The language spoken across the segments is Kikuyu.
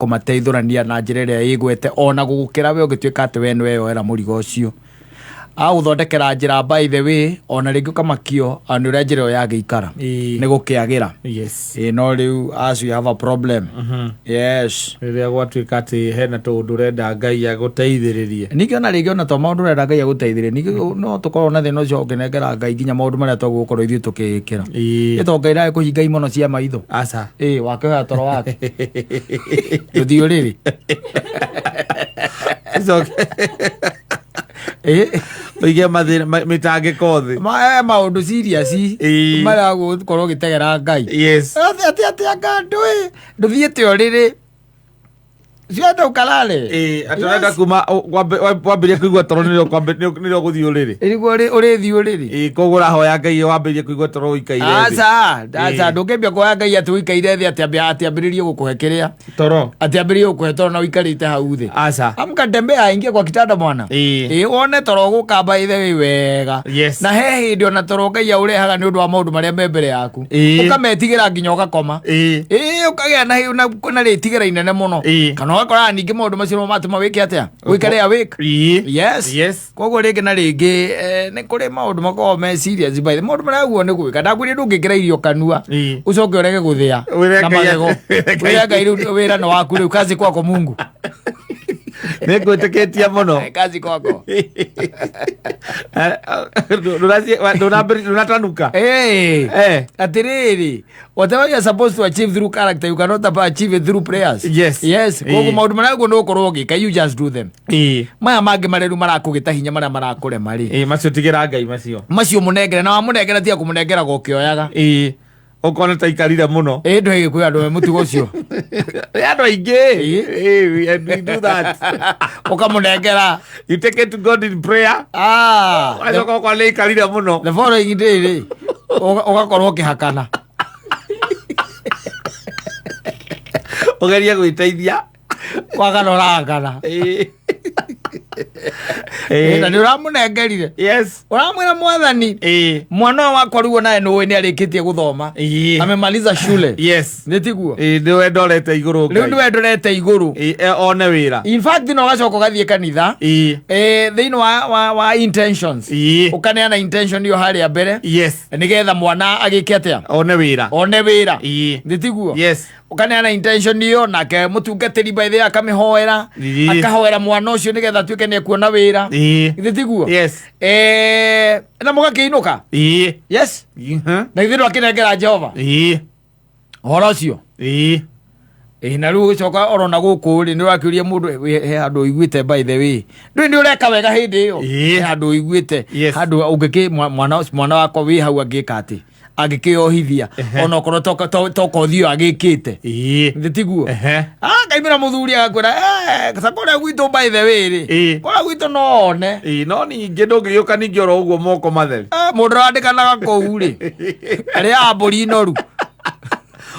Kũmateithũrania na njĩra ĩrĩa ĩgwete ona gũgũkĩra we ũngĩtuĩka atĩ we nĩwe yoera mũrigo ũcio. Agũthondekera njĩra, by the way, ona rĩngĩ ũkamakio nĩ ũrĩa njĩra ĩyo yagĩikara. Nĩ gũkĩagĩra. Ĩĩ, no rĩu as we have a problem. Yes. Rĩrĩa gwatuĩka atĩ hena tũũndũ ũrenda Ngai agũteithĩrĩrie. Ningĩ ona rĩngĩ ona to maũndũ ũrenda Ngai agũteithĩrĩrie, ningĩ no tũkorwo na thĩna ũcio ũkĩnengera Ngai nginya maũndũ marĩa twagũkorwo ithuĩ tũkĩĩkĩra. Ĩ to Ngai ndagĩkũhinga imono cia maitho. Aca. Ĩ wakĩhoya toro wake ndũthiĩ ũrĩrĩ. Icoke Ĩ ũige mathĩna mĩtangĩko thĩ. Maũndũ serious marĩa gũkorwo ũgĩtegera Ngai. Atĩ anga ndũĩ ndũthiĩte ũrĩrĩ cienda ũkarare. Ĩĩ, atĩ ũrenda kuma wambĩrĩria kũigua toro nĩrĩo nĩrĩo gũthiĩ ũrĩrĩ. Nĩguo ũrĩthiĩ ũrĩrĩ. Ĩĩ, koguo ũrahoya Ngai wambĩrĩrie kũigua toro ũikaire thĩ. Aca, aca, ndũngĩambia kuoya Ngai atĩ ũikaire thĩ atĩ ambĩrĩrie gũkũhe kĩrĩa. Toro. Atĩ ambĩrĩrie gũkũhe toro na ũikarĩte hau thĩ. Aca. Amka, tembea, ingia kwa kitanda, mwana. Ĩĩ, wone toro gũka by the way wega. Na he hĩndĩ ona toro Ngai aũrehaga nĩ ũndũ wa maũndũ marĩa me mbere yaku. Ũkametigĩra nginya ũgakoma. Ĩĩ, ũkagĩa na rĩtigĩra inene mũno. Kana ũgakoraga ningĩ maũndũ macio nĩmo matũma wĩke atĩa? Ũikare awake. Yes. Koguo rĩngĩ na rĩngĩ nĩ kũrĩ maũndũ makoragwo me serious, by the maũndũ marĩa guo nĩ gwĩka. Ndakwĩrire ndũngĩkĩra irio kanua ũcoke ũrege gũthĩa Wĩre na Ngai magego. Wĩre Ngai. Wĩre Ngai rĩu wĩra nĩ waku, rĩu kazi kwako, Mungu. Nĩ ngwĩtĩkĩtie mũno. Kazi kwako. Ndũnatanuka. Hey, atĩrĩrĩ, whatever you are supposed to achieve through character, you cannot achieve it through prayers. Yes. Koguo maũndũ marĩa guo nĩ ũgũkorwo ũgĩka, you just do them. Maya mangĩ marĩa rĩu marakũgĩta hinya, marĩa marakũrema rĩ, Ĩĩ, macio tigĩra Ngai macio. Macio mũnengere, na wamũnengera tiga kũmũnengera gũkĩoyaga. Ĩĩ, ũkona ta ikarire mũno. Ĩ ndũ kwĩ andũ me mũtugo ũcio. Nĩ andũ aingĩ. Ĩĩ. Ĩĩ, and we do that. Ũkamũnengera. You take it to God in prayer. Ah, wacoka ũkona nĩ ikarire mũno. The following day rĩ, ũgakorwo ũkĩhakana. Ũgerie gwĩteithia. Wagana ũrahakana. Ĩĩ. Na nĩ ũramũnengerire. Ũramwĩra, Mwathani, mwana ũyũ wakwa rĩu onawe nĩ ũĩ nĩ arĩkĩtie gũthoma. Amemaliza shule. Nĩ tiguo? Ĩĩ, nĩwe ndorete igũrũ Rĩu Ngai. nĩwe ndorete igũrũ. Ĩĩ, one wĩra. In fact, no ũgacoka ũgathiĩ kanitha. Thĩinĩ wa intentions. Ũkaneana intention ĩyo harĩa mbere. Nĩgetha mwana agĩke atĩa? One wĩra. One wĩra. Nĩ tiguo? Yes. Ũkaneana intention ĩyo, nake mũtungatĩri by the way akamĩhoera. Akahoera mwana ũcio nĩgetha atuĩke nĩ ekuona wĩra. Githĩ tiguo? Yes. Na mũgakĩinũka. Yes. Na githĩ ndwakĩnengera Jehova ũhoro ũcio? Ĩ, na rĩu ũgĩcoka orona gũkũ rĩ, nĩ ũrakĩũria mũndũ, he handũ ũiguĩte, by the way, ndũĩ nĩ ũreka wega hĩndĩ ĩyo. He handũ ũiguĩte handũ ũngĩkĩ mwana wakwa wĩ hau angĩka atĩ angĩkĩohithia onokorwo toka ũthiũ agĩkĩte. Nĩ tiguo? Ehe. Akaimĩra mũthuri agakwĩra, "Eh, ta kũrĩa gwitũ, by the way rĩ, kũrĩa gwitũ no one." Ĩĩ, no ningĩ ndũngĩgĩũka ningĩ oro ũguo moko matheri. Eh, mũndũ ũrandĩkanaga kũu rĩ, arĩaga mbũri noru.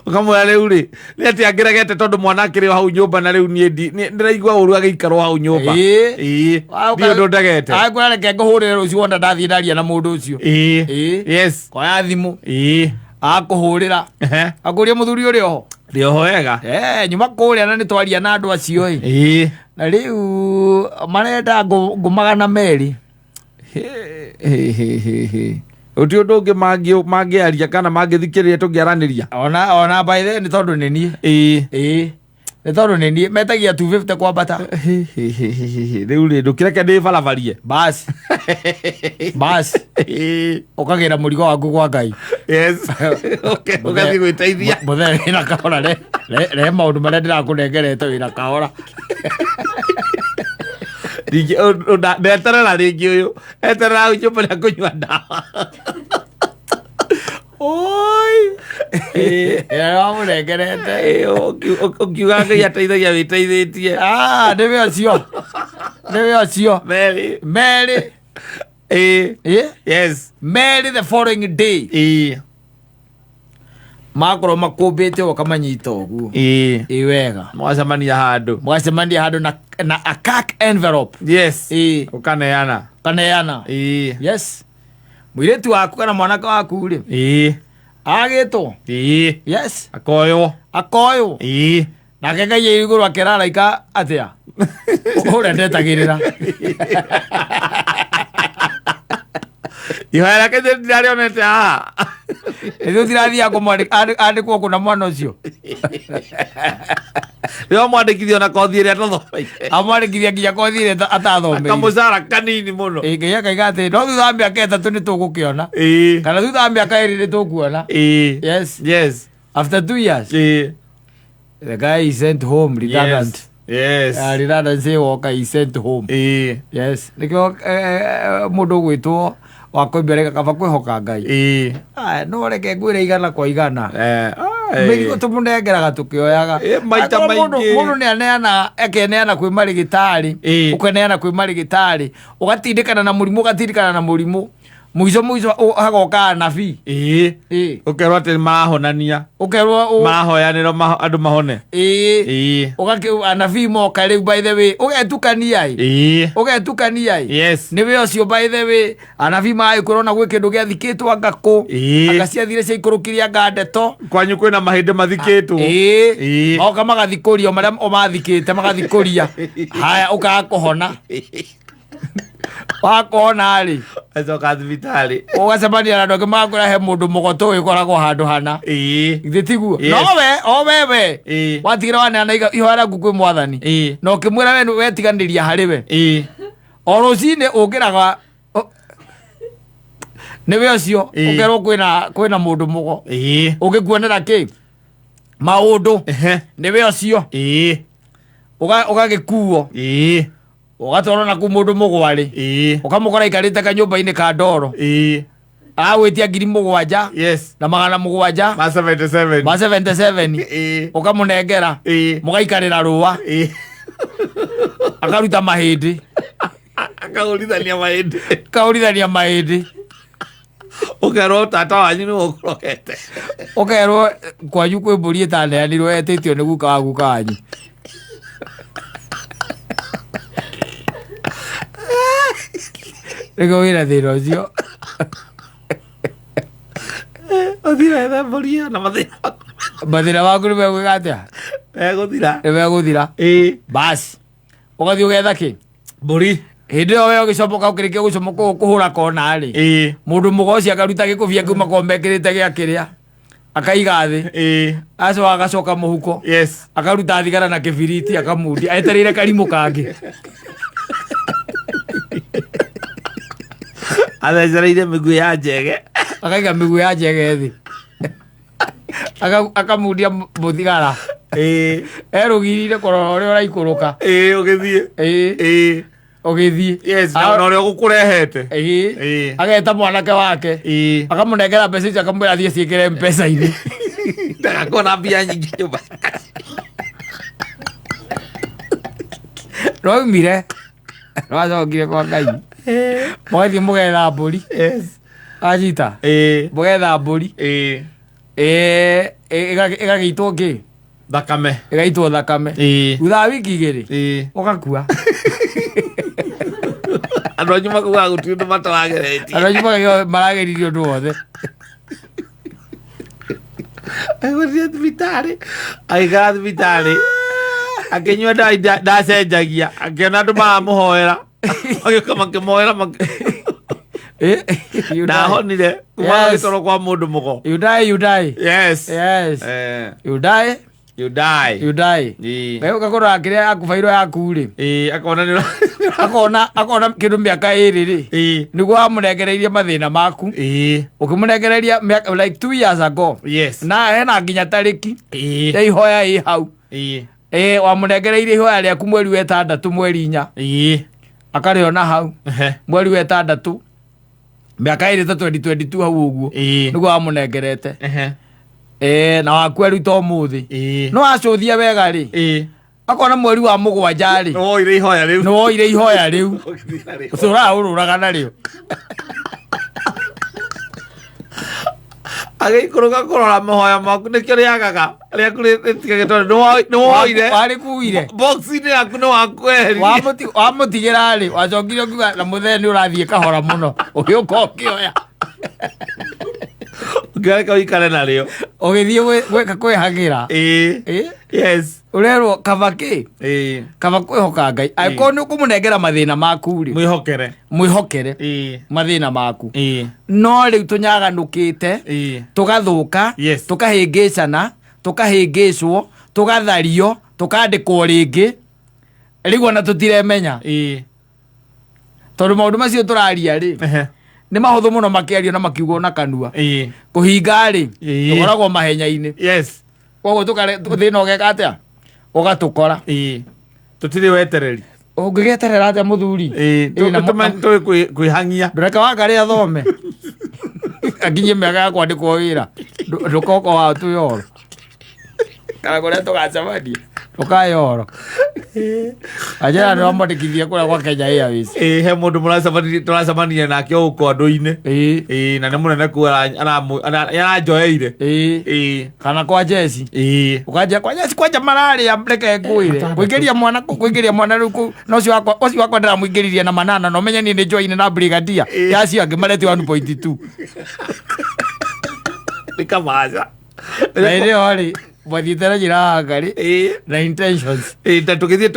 Ũkamwĩra rĩu rĩ, nĩ atĩ angĩregete tondũ mwana akĩrĩ o hau nyũmba na rĩu niĩ ndĩraigua ũru agĩikarwo hau nyũmba. Ĩĩ, ndiũ ũndũ ndegete. Akwĩra, "Reke ngũhũrĩre rũciũ wona ndathiĩ ndaria na mũndũ ũcio." Koya thimũ. Akũhũrĩra. Akũria, "Mũthuri, ũrĩ oho?" Ndĩ oho wega. Eh, nyuma kũrĩa na nĩ twaria na andũ acio ĩ. Na rĩu marenda ngũ 200. Hĩ, hĩ, hĩ, hĩ. Gũtirĩ ũndũ ũngĩ mangĩaria kana mangĩthikĩrĩria tũngĩaranĩria? Ona by the way, nĩ tondũ nĩ niĩ. Ĩĩ, nĩ tondũ nĩ niĩ metagia 250 kwambata. Hĩ, hĩ, hĩ, hĩ, hĩ, hĩ. Rĩu rĩ, ndũkĩreke ndĩ barabarie. Basi basi. Ũkagĩra mũrigo waku kwa Ngai. Yes. Okay, ũgathiĩ gwĩteithia. Mũthee wĩna kahora, re maũndũ marĩa ndĩrakũnengerete wĩna kahora. Ningĩ ndeterera rĩngĩ, ũyũ eterera hau nyũmba rĩa kũnyua ndawa. Oi, wamũnengerete. Ĩĩ, ũkiuga Ngai ateithagia wĩteithĩtie. Ah, nĩwe ũcio, nĩwe ũcio. Mary. Mary. Ĩ? Mary, the following day makorwo makũmbĩte ũkamanyita ũguo. Ĩ wega. Mwacemania handũ. Mũgacemania handũ na a cash envelope. Ũkaneana. Kaneana. Yes, mũirĩtu waku kana mwanake waku rĩ, agĩtwo. Yes. Akoywo. Akoywo. Nake Ngai ĩ igũrũ akĩra araika atĩa? Ũrĩa ndetagĩrĩra. Ihoya rĩake ndirarĩonete haha. Ithuĩ tirathiaga kũmwandĩkwo kũna mwana ũcio. Nĩwe mwandĩkithia ona kothi ĩrĩa atathomeire. Amwandĩkithia nginya kothi ĩrĩa atathomeire. Kamũcara kanini mũno. Ĩ, Ngai akaiga atĩ no thutha wa mĩaka 3 nĩ tũgũkĩona. Kana thutha wa mĩaka 2 nĩ tũkuona. Yes. Yes. After 2 years. The guy is sent home redundant. Yes. Redundancy woka is sent home. Yes. Nĩkĩo mũndũ ũgwĩtwo wa kũimbere kaba kwĩhoka Ngai. No reke ngwĩre igana kwa igana. Mĩrigo tũmũnengeraga tũkĩoyaga. Maita Angĩkorwo maingĩ. Mũndũ nĩ aneana akeneana kwĩ marĩgĩtarĩ, ũkeneana kwĩ marĩgĩtarĩ, ũgatindĩkana na mũrimũ, ũgatindĩkana na mũrimũ. Mũico mũico hagoka anabii. Ũkerwo atĩ marahonania. Ũkerwo Marahoyanĩrwo andũ mahone. Ũgakĩ anabii moka rĩu by the way, ũgetukania ĩ. Ũgetukania ĩ. Nĩwe ũcio by the way, anabii magagĩkwĩra ona gwĩ kĩndũ gĩathikĩtwo anga kũ. Anga ciathire ciaikũrũkirie anga ndeto. Kwanyu kwĩna mahĩndĩ mathikĩtwo. Moka magathikũria o marĩa o mathikĩte magathikũria. Haya ũkaga kũhona. Wakona rĩ. Acoka thibitarĩ. Ũgacemania na andũ angĩ magakwĩra he mũndũ mũgoto wĩkoragwo handũ hana. Githĩ tiguo? Yes. No we, o we we. Watigĩra waneana ihoya rĩaku kwĩ mwathani. Na ũkĩmwĩra we wetiganĩria harĩ we. O rũcinĩ ũkĩraga nĩwe ũcio ũkerwo kwĩna mũndũ mũgo. Ũngĩkuonera kĩ? Maũndũ. Nĩwe ũcio. Ũgagĩkuo. Ũgatwarwo na kũu mũndũ mũgwarĩ. Ũkamũkora aikarĩte kanyũmba-inĩ ka ndoro. Agwĩtia 7,000. Na 700. Ma 77. Ma 77. Ũkamũnengera. Mũgaikarĩra rũa. Akaruta mahĩndĩ. Akahũrithania mahĩndĩ. Akahũrithania mahĩndĩ. Ũkerwo tata wanyu nĩwe ũkũrogete. Ũkerwo kwanyu kwĩ mbũri ĩtaneanirwo etĩtio nĩ guka wa guka wanyu. Nĩguo wĩna thĩna ũcio. Ũthire ethe mbũri ĩyo na mathĩna maku. Mathĩna maku nĩ megwĩka atĩa? Megũthira. Nĩ megũthira. Basi. Ũgathiĩ ũgetha kĩ? Mbũri. Hĩndĩ ĩyo we ũgĩcomoka ũkĩrĩkia gũcomoka kũhũra kona rĩ. Mũndũ mũgo ũcio akaruta gĩkũbia kĩu makoragwo mekĩrĩte gĩa kĩrĩa. Akaiga thĩ. Acoka agacoka mũhuko. Akaruta thigara na kĩbiriti akamundia etereire karimũ kangĩ. Athecereire mĩguĩ ya njege. Akaiga mĩguĩ ya njege thĩ. Akamundia mũthigara. Erũgirire kũrora ũrĩa ũraikũrũka. Ũgĩthiĩ. Ũgĩthiĩ. Yes, na ũrĩa ũgũkũrehete. Ageta mwanake wake. Akamũnengera mbeca icio akamwĩra athiĩ ciĩkĩre M-Pesa-inĩ. Ndagakorwo na mbia nyingĩ nyũmba. Rwaumire. Rwacokire kwa Ngai. Mũgathiĩ mũgetha mbũri. Anyita. Mũgetha mbũri. Ĩgagĩitwo kĩ? Thakame. Ĩgaitwo thakame. Thutha wa wiki 2. Ũgakua. Andũ anyu makuaga gũtirĩ ũndũ matarageretie. Andũ anyu makauga marageririe ũndũ wothe. Agĩthiĩ thibitarĩ, agĩikara thibitarĩ, akĩnyua ndawa ndacenjagia, akĩona andũ maramũhoera, magĩũka makĩmũhoera, ndahonire kuma agĩtwarwo kwa mũndũ mũgo. You die, you die. Yes. Yes. You die. You die. You die. Wewe ũgakora kĩrĩa yakubairwo yaku rĩ. Akona nĩ Akona kĩndũ mĩaka 2 rĩ. Nĩguo wamũnengereirie mathĩna maku. Ũkĩmũnengereria mĩaka like 2 years ago. Na hena nginya tarĩki. Ya ihoya ĩ hau. Wamũnengereirie ihoya rĩaku mweri wa 6 mweri 4. Akarĩona hau. Mweri wa 6. Mĩaka 2 ta 2022 hau ũguo. Nĩguo wamũnengerete. Na wakua rĩu to ũmũthĩ. No acũthia wega rĩ. Akona mweri wa 7 rĩ. Nĩwoire ihoya rĩu. Nĩwoire ihoya rĩu. Ũtũraga ũrũraga narĩo. Agĩikũrũka kũrora mahoya maku nĩkĩo rĩagaga. Rĩaku rĩtigage tondũ nĩwoire. Warĩkuire. Box-inĩ yaku nĩwakweheria. Wamũtigĩra rĩ, wacokire ũkiuga na mũthee nĩ ũrathiĩ kahora mũno. Ũgĩũka ũkĩoya. Ũngĩareka ũikare narĩo. Ũgĩthiĩ gwĩka kwĩhagĩra. Ĩĩ. Ĩ? Yes. Ũrerwo kaba kĩ? Ĩĩ. Kaba kwĩhoka Ngai. Angĩkorwo nĩ ũkũmũnengera mathĩna maku rĩ, Mwĩhokere. mwĩhokere Ĩĩ. mathĩna maku. Ĩĩ. No rĩu tũnyaganũkĩte, Ĩĩ. tũgathũka, Yes. tũkahĩngĩcana, tũkahĩngĩcwo, tũgathario, tũkandĩkwo rĩngĩ. Rĩu ona tũtiremenya. Ĩĩ. Tondũ maũndũ macio tũraria rĩ, Ehe. nĩ mahũthũ mũno makĩario na makiugwo na kanua. Ĩĩ. Kũhinga rĩ, Ĩĩ. tũkoragwo mahenya-inĩ. Yes. Koguo tũkare thĩna ũgeka atĩa? Ũgatũkora. Ĩĩ. Tũtirĩ wetereri. Ũngĩgeterera atĩa mũthuri? Ĩĩ. Ĩĩ, na Tũĩ kwĩhang'ia. Ndũreke wangarĩ athome. Akinyie mĩaka ya kwandĩkwo wĩra. Ndũkoka wa twĩyoro. Kana kũrĩa tũgacemania. Ndũkayoro. Anjĩra nĩ wamwandĩkithia kũrĩa kwa Kenya Airways. Ĩĩ, he mũndũ tũracemanirie nake o gũkũ andũ-inĩ. Ĩĩ. Ĩĩ, na nĩ mũnene kuo aranjoeire. Ĩĩ. Ĩĩ. Kana kwa Jesi. Ĩĩ. Ũkanjia kwa Jesi kwanja mararĩa reke ngwĩre. Kũingĩria mwana kũingĩria mwana rĩu kũu na ũcio wakwa ũcio wakwa ndĩramũingĩririe na manana na ũmenye niĩ nĩ join na brigadier ya acio angĩ maretio 1.2. Nĩ kamaca. Na hĩndĩ ĩyo rĩ mwathiĩte na njĩra ya Ngarĩ Ĩĩ. na intentions. Ĩĩ, na tũgĩthiĩ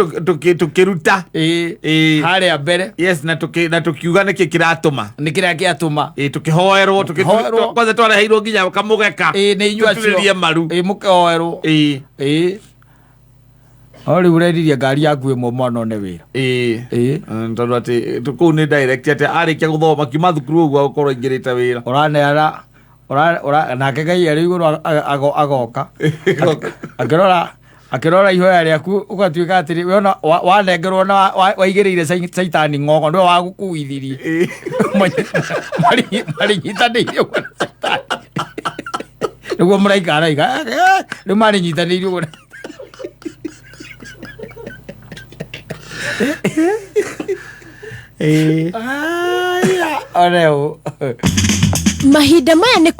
tũkĩruta. Ĩĩ. Ĩĩ. Harĩa mbere Yes, na tũkiuga nĩkĩ kĩratũma. nĩ kĩrĩa kĩatũma. Ĩĩ, tũkĩhoerwo, Mũkĩhoerwo. kwanza twareheirwo nginya kamũgeka. Ĩĩ, nĩ inyuĩ acio. Tũturĩrie maru. Ĩĩ, mũkĩhoerwo. Ĩĩ. Ĩĩ. No rĩu ũrendirie ngari yaku ĩmwe mwana one wĩra. Ĩĩ. Ĩĩ. Tondũ atĩ kũu nĩ direct atĩ arĩkia gũthoma kiuma thukuru ũguo agũkorwo aingĩrĩte wĩra. Ũraneana nake Ngai arĩ igũrũ agoka. Akĩrora akĩrora ihoya rĩaku ũgatuĩka atĩrĩ we ona wanengerwo na waigĩrĩire caitani ng'ong'o nĩwe wagũkuithirie. Ĩĩ. Marĩnyitanĩirie ũguo na caitani. Nĩguo mũraika araiga, rĩu marĩnyitanĩirie ũguo na Ĩĩ. Aya, one ũũ. Mahinda maya nĩ